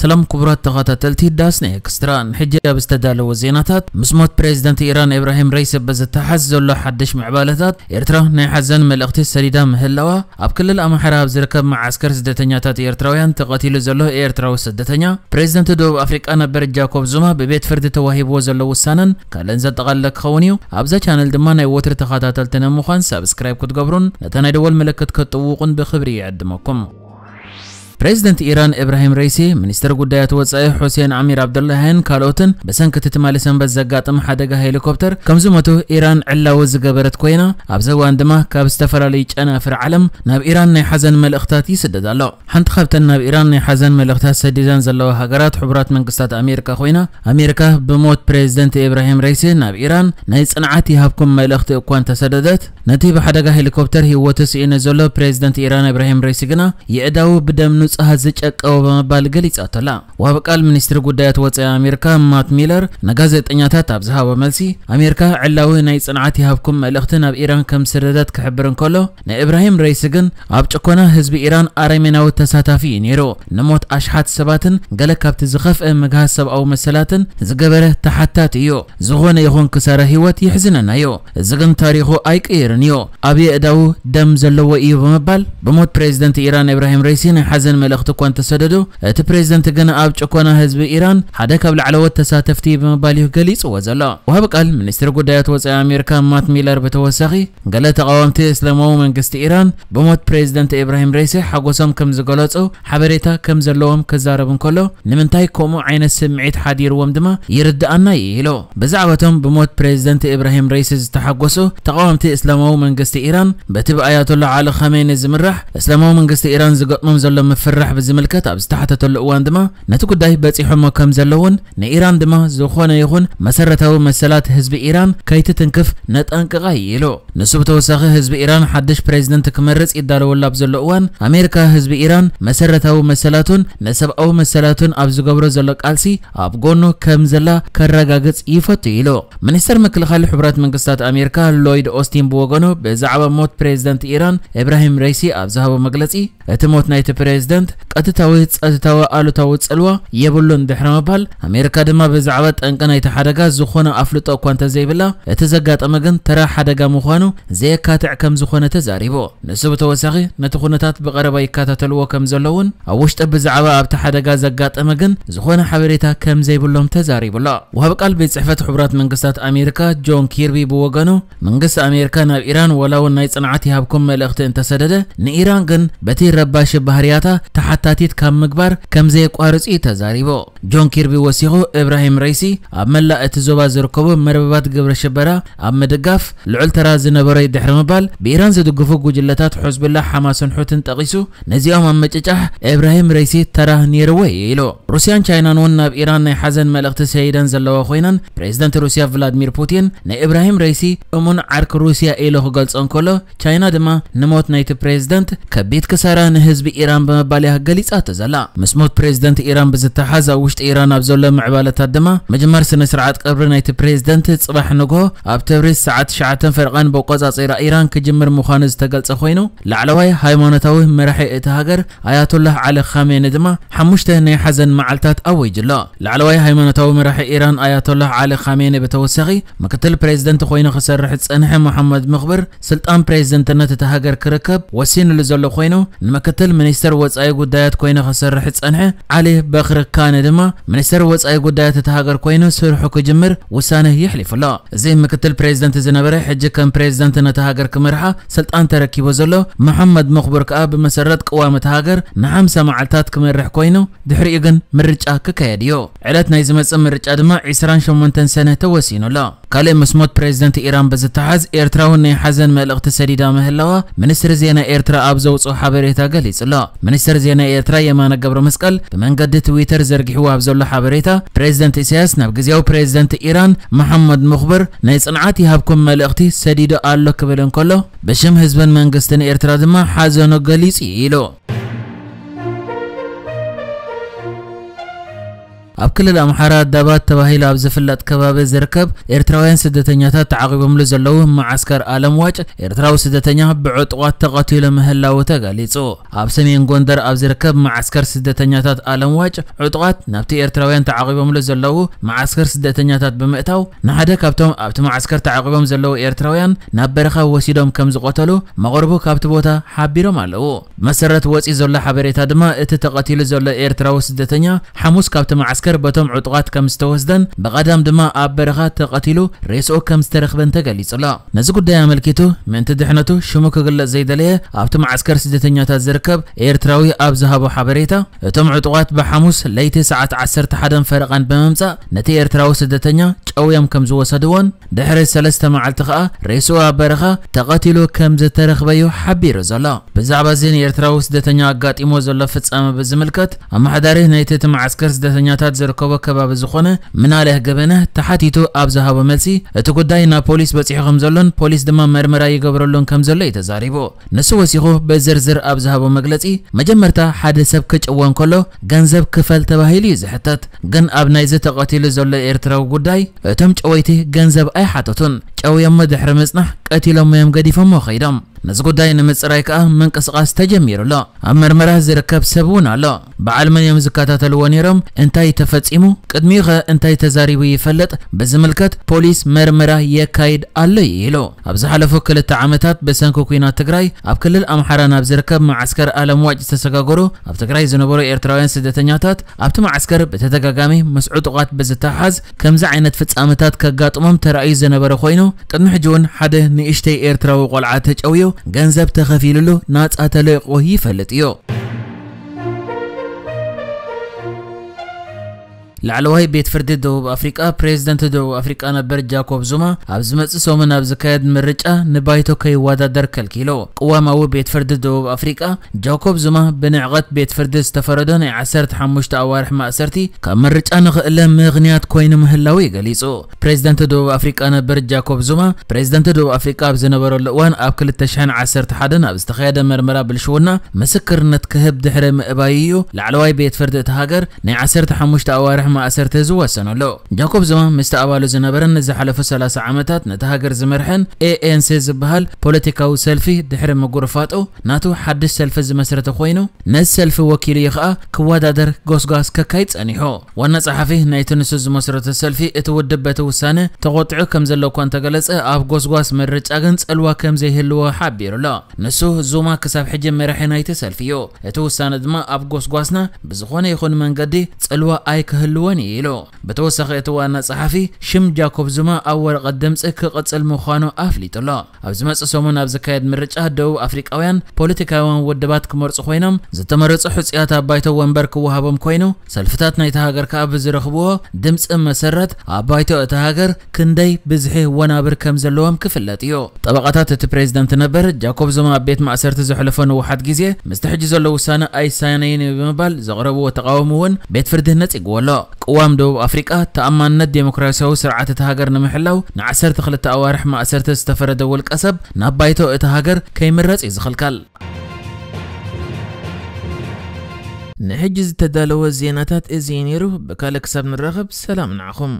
ሰላም ክቡራት ተኸታተልቲ ዳስና ኤክስትራ፣ ሕጂ ኣብ ዝተዳለወ ዜናታት፣ ምስ ሞት ፕሬዝደንት ኢራን ኢብራሂም ረይሲ ብዝተሓዝ ዘሎ ሓድሽ ምዕባለታት፣ ኤርትራ ናይ ሓዘን መልእኽቲ ሰዲዳ ምህላዋ፣ ኣብ ክልል ኣምሓራ ኣብ ዝርከብ መዓስከር ስደተኛታት ኤርትራውያን ተቐቲሉ ዘሎ ኤርትራዊ ስደተኛ፣ ፕሬዝደንት ደቡብ ኣፍሪቃ ነበር ጃኮብ ዙማ ብቤት ፍርዲ ተዋሂብዎ ዘሎ ውሳነን ካልእን ዘጠቓለለ ክኸውን እዩ። ኣብዛ ቻነል ድማ ናይ ወትሪ ተኸታተልቲ ንምዃን ሳብስክራይብ ክትገብሩን ነታ ናይ ደወል ምልክት ክትጥውቑን ብኽብሪ ይዕድመኩም። ፕሬዝደንት ኢራን ኢብራሂም ረይሲ፣ ሚኒስተር ጉዳያት ወጻኢ ሑሴን ኣሚር ዓብዱላሂን ካልኦትን ብሰንኪ እቲ ትማሊ ሰንበት ዘጋጠመ ሓደጋ ሄሊኮፕተር ከም ዝሞቱ ኢራን ዕላዊ ዝገበረት ኮይና፣ ኣብዚ እዋን ድማ ካብ ዝተፈላለዩ ጨናፍር ዓለም ናብ ኢራን ናይ ሓዘን መልእኽታት ይስደድ ኣሎ። ሓንቲ ካብተን ናብ ኢራን ናይ ሓዘን መልእኽታት ሰዲደን ዘለዋ ሃገራት ሕቡራት መንግስታት ኣሜሪካ ኮይና፣ ኣሜሪካ ብሞት ፕሬዝደንት ኢብራሂም ረይሲ ናብ ኢራን ናይ ጽንዓት ይሃብኩም መልእኽቲ እኳ እንተሰደደት፣ ነቲ ብሓደጋ ሄሊኮፕተር ህይወቱ ስኢኑ ዘሎ ፕሬዝደንት ኢራን ኢብራሂም ረይሲ ግና፣ የእዳዉ ብደም ንጹሃት ዝጨቀወ ብምባል ገሊጻቶ ኣላ። ወሃቢ ቃል ሚኒስትሪ ጉዳያት ወጻኢ ኣሜሪካ ማት ሚለር ንጋዜጠኛታት ኣብ ዝሃቦ መልሲ፣ ኣሜሪካ ዕላዊ ናይ ጽንዓት ይሃብኩም መልእኽቲ ናብ ኢራን ከም ዝሰደደት ክሕብር እንከሎ፣ ንኢብራሂም ረይሲ ግን ኣብ ጭኮና ህዝቢ ኢራን ኣረሜናዊ ተሳታፊ እዩ ነይሩ። ንሞት ኣሽሓት ሰባትን ገለ ካብቲ ዝኸፍአ ምግሃስ ሰብኣዊ መሰላትን ዝገበረ ተሓታቲ እዩ። ዝኾነ ይኹን ክሳራ ህይወት ይሕዝነና እዩ። እዚ ግን ታሪኹ ኣይቅይርን እዩ። ኣብ የእዳዉ ደም ዘለዎ እዩ ብምባል፣ ብሞት ፕሬዝደንት ኢራን ኢብራሂም ረይሲ ናይ ሓዘን መልእኽቲ እኳ እንተሰደዱ፣ እቲ ፕሬዝደንት ግን ኣብ ጭኮና ህዝቢ ኢራን ሓደ ካብ ላዕለዎት ተሳተፍቲ እዩ ብምባል እዩ ገሊጽዎ ዘሎ። ወሃቢ ቃል ሚኒስትሪ ጉዳያት ወጻኢ ኣሜሪካ ማት ሚለር ብተወሳኺ፣ ገለ ተቓወምቲ እስላማዊ መንግስቲ ኢራን ብሞት ፕሬዝደንት ኢብራሂም ረይሲ ሓጎሶም ከም ዝገለጹ ሓበሬታ ከም ዘለዎም ክዛረብ እንከሎ፣ ንምንታይ ከምኡ ዓይነት ስምዒት ሓዲርዎም ድማ ይርድኣና እዩ ኢሉ። ብዛዕባቶም ብሞት ፕሬዝደንት ኢብራሂም ረይሲ ዝተሓጎሱ ተቓወምቲ እስላማዊ መንግስቲ ኢራን፣ በቲ ብኣያቶላ ዓሊ ኻሜኒ ዝምራሕ እስላማዊ መንግስቲ ኢራን ዝገጥሞም ዘሎ ምፍራሕ ብዝምልከት ኣብ ዝተሓተተሉ እዋን ድማ፣ ነቲ ጉዳይ በጺሖሞ ከም ዘለውን ንኢራን ድማ ዝኾነ ይኹን መሰረታዊ መሰላት ህዝቢ ኢራን ከይትትንክፍ ነጠንቅቓ እዩ ኢሉ። ንሱ ብተወሳኺ፣ ህዝቢ ኢራን ሓድሽ ፕሬዝደንት ክመርጽ ይዳለወሉ ኣብ ዘሎ እዋን፣ ኣሜሪካ ህዝቢ ኢራን መሰረታዊ መሰላቱን ንሰብኣዊ መሰላቱን ኣብ ዝገብሮ ዘሎ ቃልሲ ኣብ ጎኑ ከም ዘላ ከረጋግጽ ይፈቱ ኢሉ። ሚኒስተር ምክልኻል ሕቡራት መንግስታት ኣሜሪካ ሎይድ ኦስቲን ብወገኑ፣ ብዛዕባ ሞት ፕሬዝደንት ኢራን ኢብራሂም ረይሲ ኣብ ዝሃቦ መግለጺ፣ እቲ ሞት ናይቲ ፕሬዝደንት ቀጥታዊ ጸጥታዊ ኣሉታዊ ጽልዋ የብሉን ድሕሪ ምባል፣ ኣሜሪካ ድማ ብዛዕባ ጠንቂ ናይቲ ሓደጋ ዝኾነ ኣፍልጦ እኳ እንተዘይብላ፣ እቲ ዘጋጠመ ግን ተራ ሓደጋ ምዃኑ ዘየካትዕ ከም ዝኾነ ተዛሪቡ። ንሱ ብተወሳኺ፣ ነቲ ኩነታት ብቐረባ ይከታተልዎ ከም ዘለውን ኣብ ውሽጢ ብዛዕባ ኣብቲ ሓደጋ ዘጋጠመ ግን ዝኾነ ሓበሬታ ከም ዘይብሎም ተዛሪቡ ኣሎ። ወሃቢ ቃል ቤት ጽሕፈት ሕቡራት መንግስታት ኣሜሪካ ጆን ኪርቢ ብወገኑ፣ መንግስቲ ኣሜሪካ ናብ ኢራን ዋላ እውን ናይ ጽንዓት ይሃብኩም መልእኽቲ እንተሰደደ፣ ንኢራን ግን በቲ ረባሺ ባህርያታ ተሓታቲት ካብ ምግባር ከም ዘየቋርጽ እዩ ተዛሪቡ። ጆን ኪርቢ ወሲኹ፣ ኢብራሂም ረይሲ ኣብ መላእ እቲ ዞባ ዝርከቡ መርበባት ግብረ ሽበራ ኣብ ምድጋፍ ልዑል ተራ ዝነበሮ እዩ ድሕሪ ምባል፣ ብኢራን ዝድግፉ ጉጅለታት ሑዝቡላ፣ ሓማስን ሑትን ጠቒሱ፣ ነዚኦም ኣብ ምጭጫሕ ኢብራሂም ረይሲ ተራ ነይርዎ እዩ ኢሉ። ሩስያን ቻይናን እውን ናብ ኢራን ናይ ሓዘን መልእኽቲ ሰዲደን ዘለዋ ኮይነን፣ ፕሬዝደንት ሩስያ ቭላድሚር ፑቲን ንኢብራሂም ረይሲ እሙን ዓርኪ ሩስያ ኢሉ ክገልጾ እንከሎ፣ ቻይና ድማ ንሞት ናይቲ ፕሬዝደንት ከቢድ ክሳራ ንህዝቢ ኢራን ብምባል እያ ገሊጻቶ ዘላ። ምስ ሞት ፕሬዝደንት ኢራን ብዝተሓዝ፣ ኣብ ውሽጢ ኢራን ኣብ ዘሎ ምዕባለታት ድማ፣ ምጅማር ስነ ስርዓት ቀብሪ ናይቲ ፕሬዝደንት ጽባሕ ንግሆ ኣብ ተብሪዝ ሰዓት ትሽዓተ ፈረቓን ብኣቆጻጽራ ኢራን ክጅምር ምዃኑ ዝተገልጸ ኮይኑ፣ ላዕለዋይ ሃይማኖታዊ መራሒ እቲ ሃገር ኣያቶላህ ዓሊ ኻሜኒ ድማ ሓሙሽተ ናይ ሓዘን መዓልታት ኣዊጁ ኣሎ። ላዕለዋይ ሃይማኖታዊ መራሒ ኢራን ኣያቶላህ ዓሊ ኻሜኒ ብተወሳኺ፣ ምክትል ፕሬዝደንት ኮይኑ ክሰርሕ ዝጸንሐ መሓመድ ሙኽብር፣ ስልጣን ፕሬዝደንትነት እታ ሃገር ክርከብ ወሲኑሉ ዘሎ ኮይኑ፣ ንምክትል ሚኒስተር ወጻኢ ጉዳያት ኮይኑ ክሰርሕ ዝጸንሐ ዓሊ በኽሪ ካኒ ድማ፣ ሚኒስተር ወጻኢ ጉዳያት እታ ሃገር ኮይኑ ስርሑ ክጅምር ውሳነ የሕሊፉ ኣሎ። እዚ ምክትል ፕሬዝደንት ዝነበረ፣ ሕጂ ከም ፕሬዝደንት ነታ ሃገር ክመርሓ ስልጣን ተረኪቡ ዘሎ መሓመድ ሙኽብር ከኣ፣ ብመሰረት ቅዋም እታ ሃገር ንሓምሳ መዓልታት ክመርሕ ኮይኑ፣ ድሕሪኡ ግን ምርጫ ክካየድ እዩ። ዕለት ናይ ዝመጽእ ምርጫ ድማ ዕስራን ሸሞንተን ሰነ ተወሲኑ ኣሎ። ካልእ ምስ ሞት ፕሬዝደንት ኢራን ብዝተሓዝ፣ ኤርትራ እውን ናይ ሓዘን መልእኽቲ ሰዲዳ ምህላዋ፣ ሚኒስትሪ ዜና ኤርትራ ኣብ ዘውጽኦ ሓበሬታ ገሊጹ ኣሎ። ሚኒስትር ዜና ኤርትራ የማነ ገብረ መስቀል ብመንገዲ ትዊተር ዘርጊሕዎ ኣብ ዘሎ ሓበሬታ፣ ፕሬዝደንት ኢሳያስ ናብ ግዜያዊ ፕሬዝደንት ኢራን መሓመድ ሙኽብር ናይ ጽንዓት ይሃብኩም መልእኽቲ ሰዲዱ ኣሎ ክብል እንከሎ፣ ብሽም ህዝብን መንግስትን ኤርትራ ድማ ሓዘኑ ገሊጹ እዩ ኢሉ። ኣብ ክልል ኣምሓራ ዳባት ተባሂሉ ኣብ ዝፍለጥ ከባቢ ዝርከብ ኤርትራውያን ስደተኛታት ተዓቂቦምሉ ዘለዉ መዓስከር ኣለምዋጭ፣ ኤርትራዊ ስደተኛ ብዕጡቓት ተቐቲሉ ምህላዉ ተገሊጹ። ኣብ ሰሜን ጎንደር ኣብ ዝርከብ መዓስከር ስደተኛታት ኣለምዋጭ፣ ዕጡቓት ናብቲ ኤርትራውያን ተዓቂቦምሉ ዘለዉ መዓስከር ስደተኛታት ብምእታው፣ ንሓደ ካብቶም ኣብቲ መዓስከር ተዓቂቦም ዘለዉ ኤርትራውያን ናብ በረኻ ወሲዶም ከም ዝቐተሉ መቕርቡ ካብቲ ቦታ ሓቢሮም ኣለዉ። ብመሰረት ወጺኡ ዘሎ ሓበሬታ ድማ፣ እቲ ተቐቲሉ ዘሎ ኤርትራዊ ስደተኛ ሓሙስ ካብቲ መዓስከር በቶም ዕጡቓት ከም ዝተወስደን፣ ብቐዳም ድማ ኣብ በረኻ ተቐቲሉ ሬስኡ ከም ዝተረኽበን ተገሊጹ ኣሎ። ነዚ ጉዳይ ኣመልኪቱ፣ ምእንቲ ድሕነቱ ሽሙ ክግለጽ ዘይደለየ ኣብቲ መዓስከር ስደተኛታት ዝርከብ ኤርትራዊ ኣብ ዝሃቦ ሓበሬታ፣ እቶም ዕጡቓት ብሓሙስ ለይቲ ሰዓት ዓሰርተ ሓደን ፈረቓን ብምምጻእ፣ ነቲ ኤርትራዊ ስደተኛ ጨውዮም ከም ዝወሰድዎን፣ ድሕሪ ሰለስተ መዓልቲ ከኣ ሬስኡ ኣብ በረኻ ተቐቲሉ ከም ዝተረኽበዩ ሓቢሩ ዘሎ። ብዛዕባ እዚ ንኤርትራዊ ስደተኛ ኣጋጢሞ ዘሎ ፍጻመ ብዝምልከት፣ ኣመሓዳሪ ናይቲ እቲ መዓስከር ስደተኛታት ዝርከቦ ከባቢ ዝኾነ ምናልህ ገበነህ ተሓቲቱ ኣብ ዝሃቦ መልሲ፣ እቲ ጉዳይ ናብ ፖሊስ በጺሑ ከም ዘሎን ፖሊስ ድማ መርመራ ይገብረሉን ከም ዘሎ እዩ ተዛሪቡ። ንሱ ወሲኹ ብዝርዝር ኣብ ዝሃቦ መግለጺ፣ መጀመርታ ሓደ ሰብ ክጭወ እንከሎ ገንዘብ ክፈል ተባሂሉ እዩ ዝሕተት። ግን ኣብ ናይዚ ተቐቲሉ ዘሎ ኤርትራዊ ጉዳይ፣ እቶም ጨወይቲ ገንዘብ ኣይሓተቱን። ጨውዮሞ ድሕሪ ምጽናሕ ቀቲሎሞ እዮም ገዲፎሞ ከይዶም። ነዚ ጉዳይ ንምጽራይ ከኣ ምንቅስቓስ ተጀሚሩ ኣሎ። ኣብ መርመራ ዝርከብ ሰብ እውን ኣሎ። በዓል መን እዮም ዝከታተልዎ ነይሮም? እንታይ ተፈጺሙ? ቅድሚኡ ኸ እንታይ ተዛሪቡ ይፈልጥ? ብዝምልከት ፖሊስ መርመራ የካይድ ኣሎ እዩ ኢሉ። ኣብ ዝሓለፉ ክልተ ዓመታት ብሰንኪ ኲናት ትግራይ ኣብ ክልል ኣምሓራ ናብ ዝርከብ መዓስከር ኣለምዋጭ ዝተሰጋገሩ ኣብ ትግራይ ዝነበሩ ኤርትራውያን ስደተኛታት፣ ኣብቲ መዓስከር ብተደጋጋሚ ምስ ዕጡቓት ብዝተሓሓዝ ከምዚ ዓይነት ፍጻመታት ከጋጥሞም ተራእዩ ዝነበረ ኮይኑ፣ ቅድሚ ሕጂ እውን ሓደ ንእሽተይ ኤርትራዊ ቆልዓ ተጨውዩ ገንዘብ ተኸፊሉሉ ናጻ ተለቂቑ ይፈልጥ እዩ። ላዕለዋይ ቤት ፍርዲ ደቡብ ኣፍሪቃ፣ ፕሬዝደንት ደቡብ ኣፍሪቃ ነበር ጃኮብ ዙማ ኣብ ዝመጽእ ሰሙን ኣብ ዝካየድ ምርጫ ንባይቶ ከይወዳደር ከልኪሉ። ቅዋማዊ ቤት ፍርዲ ደቡብ ኣፍሪቃ፣ ጃኮብ ዙማ ብንዕቐት ቤት ፍርዲ ዝተፈረዶ ናይ ዓሰርተ ሓሙሽተ ኣዋርሕ ማእሰርቲ ካብ ምርጫ ንኽእለ ምኽንያት ኮይኑ ምህላዉ እዩ ገሊጹ። ፕሬዝደንት ደቡብ ኣፍሪቃ ነበር ጃኮብ ዙማ፣ ፕሬዝደንት ደቡብ ኣፍሪቃ ኣብ ዝነበረሉ እዋን ኣብ ክልተ ሽሕን ዓሰርተ ሓደን ኣብ ዝተኻየደ መርመራ ብልሽውና ምስክርነት ክህብ ድሕሪ ምእባዩ እዩ ላዕለዋይ ቤት ፍርዲ እታ ሃገር ናይ ዓሰርተ ሓሙሽተ ኣዋርሕ ማእሰርቲ ዝወሰነሉ። ጃኮብ ዙማ ምስቲ ኣባሉ ዝነበረን ንዝሓለፉ ሰላሳ ዓመታት ነታ ሃገር ዝመርሐን ኤ ኤን ሲ ዝበሃል ፖለቲካዊ ሰልፊ ድሕሪ ምጉርፋጡ፣ ናቱ ሓድሽ ሰልፊ ዝመስረተ ኮይኑ፣ ነዚ ሰልፊ ወኪሉ እዩ ኸኣ ክወዳደር ጎስጓስ ከካይድ ጸኒሑ። ዋና ጸሓፊ ናይቲ ንሱ ዝመስረተ ሰልፊ፣ እቲ ውድብ በቲ ውሳነ ተቖጢዑ ከም ዘሎ እኳ እንተገለጸ፣ ኣብ ጎስጓስ ምርጫ ግን ጽልዋ ከም ዘይህልዎ ሓቢሩ ኣሎ። ንሱ፣ ዙማ ክሳብ ሕጂ መራሒ ናይቲ ሰልፊ እዩ። እቲ ውሳነ ድማ ኣብ ጎስጓስና ብዝኾነ ይኹን መንገዲ ጽልዋ ኣይክህልዎን እዩ ኢሉ። ብተወሳኺ እቲ ዋና ጸሓፊ ሽም ጃኮብ ዙማ ኣብ ወረቐት ድምጺ ክቕጽል ምዃኑ ኣፍሊጡ ኣሎ። ኣብ ዝመጽእ ሰሙን ኣብ ዝካየድ ምርጫ ደቡብ ኣፍሪቃውያን ፖለቲካውያን ውድባት ክመርጹ ኮይኖም ዝተመረጹ ሕጹያት ኣብ ባይቶ ወንበር ክወሃቦም ኮይኑ ሰልፍታት ናይታ ሃገር ከኣ ብዝረኽብዎ ድምጺ መሰረት ኣብ ባይቶ እታ ሃገር ክንደይ ብዝሒ ወናብር ከም ዘለዎም ክፍለጥ እዩ። ጠበቓታት እቲ ፕሬዝደንት ነበር ጃኮብ ዙማ ኣብ ቤት ማእሰርቲ ዘሕለፎ ንውሓት ግዜ ምስቲ ሕጂ ዘሎ ውሳነ ኣይሳነይን እዩ ብምባል ዘቕረብዎ ተቓውሞ እውን ቤት ፍርዲ ነጺግዎ ኣሎ። ቅዋም ደቡብ ኣፍሪቃ ተኣማንነት ዴሞክራሲያዊ ስርዓት እታ ሃገር ንምሕላው ንዓሰርተ ክልተ ኣዋርሕ ማእሰርቲ ዝተፈረደ ውልቀ ሰብ ናብ ባይቶ እታ ሃገር ከይምረጽ እዩ ዝኽልከል። ንሕጂ ዝተዳለወ ዜናታት እዚ እዩ ነይሩ። ብካልእ ክሳብ ንራኸብ ሰላም ንዓኹም።